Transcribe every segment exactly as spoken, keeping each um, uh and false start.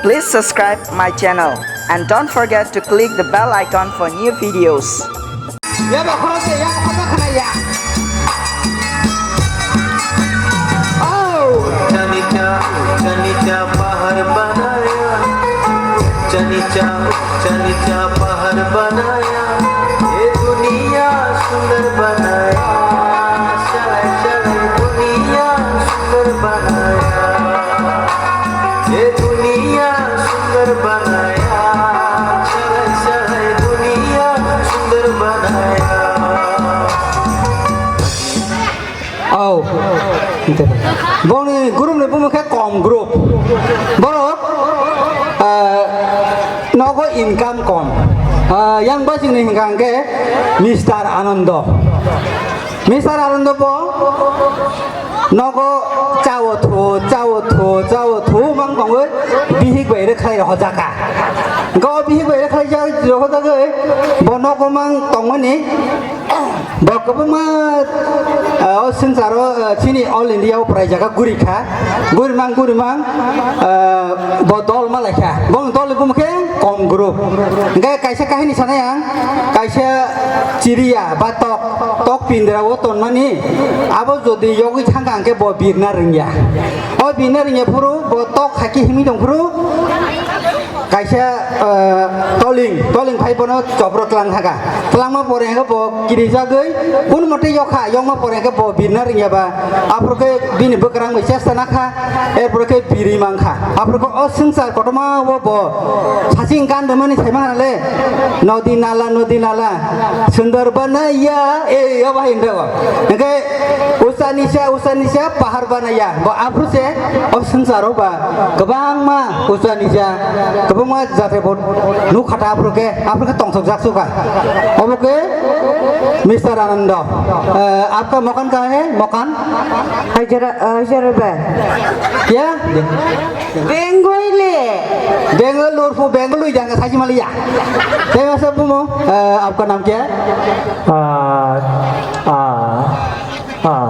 Please subscribe my channel and don't forget to click the bell icon for new videos. Ya ba khoro se, ya ba khoro khana ya. Oh. Chani cha, chani cha pahar banaya. Chani cha, chani cha pahar banaya. Ye duniya sundar banaya. Chalai, chalai duniya sundar banaya. Ye duniya sundar banaya, chalai chalai duniya sundar banaya. Oh. Boni group ni bumung khe Kom group. Borok, ah, nogo income kom. Ah, yang basing ni hingka hingke Mister Anando. Mister Anando bo nogo chao thu, chao thu, chao thu mang tongwi bihik bai rwkhlai rohorjaka. Hwnkhe o bihik bai rwkhlai jak-, rohorjagwi bo nogo mang tongmani bo kwbangma, eh, o swngcharo, eh, chini All India o prai jaga guri kha. Guri mang, guri mang, eh, bo dol ma lai kha. Bong dol ni bumo khe Kom group. Hwnkhe kaisa kahini sanai ang, kaisa chiriya ba tok, tok pindra o tonmani, abo jodi yogwi thangkha hwnkhe bo birna rwngya. O birna rwngya phuru bo tok hai khe himwi tong phuru kaisa, eh, toling, toling phai bono chopro tlang thangkha. Tlangma pore hwnkhe bo kirijagwi kun mote yokha, yokma pore hwnkhe bo birna rwngya ba aphuru khe bini bwkrang bai chesta nakha. Erpore khe biri mankha. Aphuru khe o swngchar kotorma o bo saching gan rwmani saima hanale. Nodi nala, nodi nala. Sundar banaya, e, o bahai hwnre bo. Hwnkhe usa nisa, usa nisa, pahar banaya. Bo aphuru se o swngcharo ba kwbangma usa nisa, kwbangma jatre bo nukha ta aphuru khe, aphuru khe tongsok jak sukha. Obo khe Mister Anando. Eh, apka makan kaha hai? Makan? Hajar, eh, hajar rupiah. Kya? Bengali. Bengaluru, Bengaluru janga saji maliya. Saya masa pumo, eh, apka naam kya hai? Ah, ah, ah,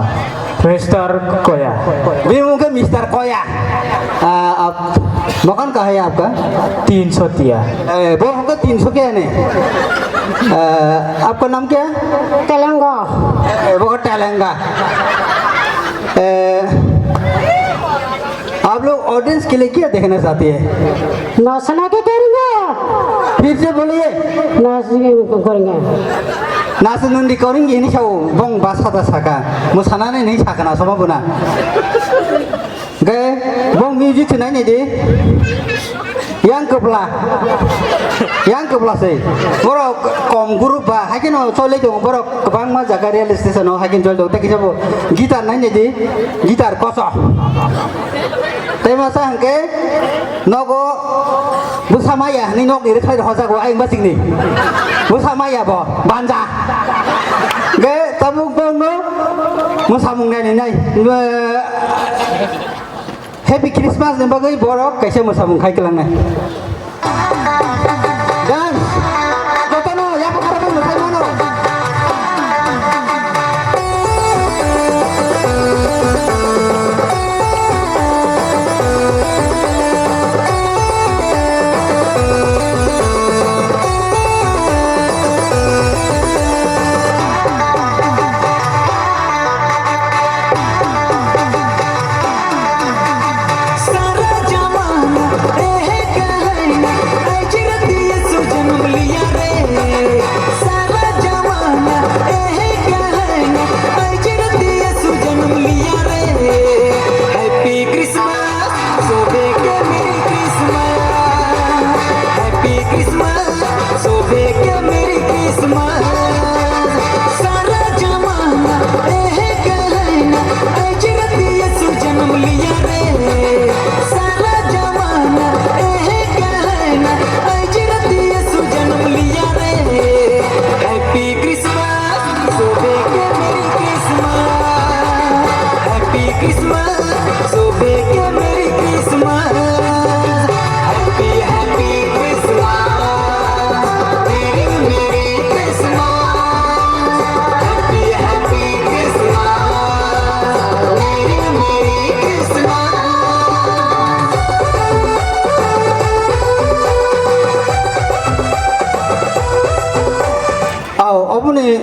Mister Koya. Bini mung khe Mister Koya. Ah, ap-, makan kaha hai apka? Teen so tiya. Eh, bo hum khe teen so kya ne? Eh, apka naam kya hai? Telenga. Eh, bo khe Telenga. Eh, आप लोग ऑडियंस के लिए क्या देखना चाहते हैं? नाचना के करेंगे। फिर से बोलिए। नाचने को करेंगे। Nasu nundi koring ini sao bong basa da saka. Musana ne ni saka na sama buna. Ge bong music tunai ne di. Yang kepla. Yang kepla sei. Borok kom group ba, hai kheno chole tongo borok kwbangma jaga rail station o hai kheno chole tongo. Tei kisa bo guitar nai nai di, guitar koso. Tei masa hwnkhe nogo bwsa maya hwnwi nokni rwkhlai rw hojago ayang bachikni. Bwsa maya bo banja. Hwnkhe tabuk bono mwsamung nai nai nai. Happy Christmas ni bagwi borok kaisa mwsamung khai kwlangnai. Dance. Jotono yapha khoroknwi mwsai mano. Oboni